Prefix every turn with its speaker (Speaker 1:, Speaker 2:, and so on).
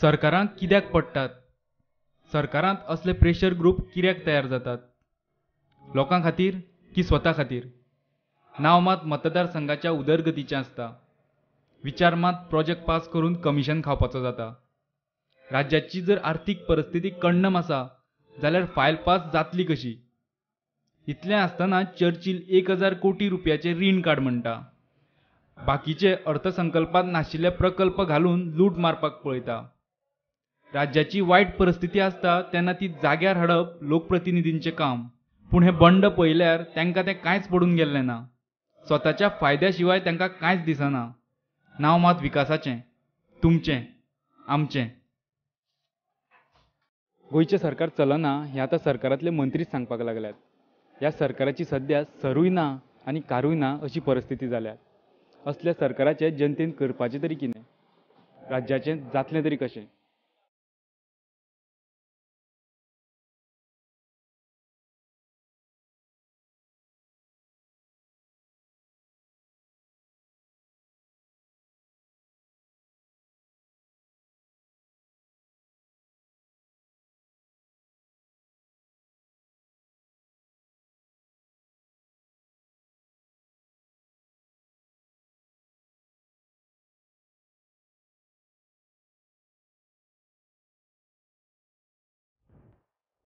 Speaker 1: सरकारांक कित्याक पडटात? सरकारांत असले प्रेशर ग्रूप कित्याक तयार जातात? लोकां खातीर की स्वता खातीर? नांव मात मतदारसंघाच्या उदरगतीचें आसता, विचार मात प्रोजेक्ट पास करून कमिशन खावपाचो जाता. राज्याची जर आर्थीक परिस्थिती कण्णम आसा जाल्यार फायल पास जातली कशी? इतलें आसतना चर्चिल 1000 कोटी रुपयाचें रीण काड म्हणटा. बाकीचे अर्थसंकल्पांत नाशिल्ले प्रकल्प घालून लूट मारपाक पळयता. राज्याची वायट परिस्थिती आसता तेन्ना ती जाग्यार हाडप लोकप्रतिनिधींचें काम, पूण हें बंड पळयल्यार तांकां तें कांयच पडून गेल्लें ना. स्वताच्या फायद्या शिवाय तांकां कांयच दिसना. नांव मात विकासाचें, तुमचें, आमचें. गोंयचें सरकार चलना हें आतां सरकारांतले मंत्रीच सांगपाक लागल्यात. ह्या सरकाराची सद्या सरूय ना आनी कारूय ना अशी परिस्थिती जाल्या. असल्या सरकाराचें जनतेन करपाचें तरी कितें? राज्याचें जातलें तरी कशें?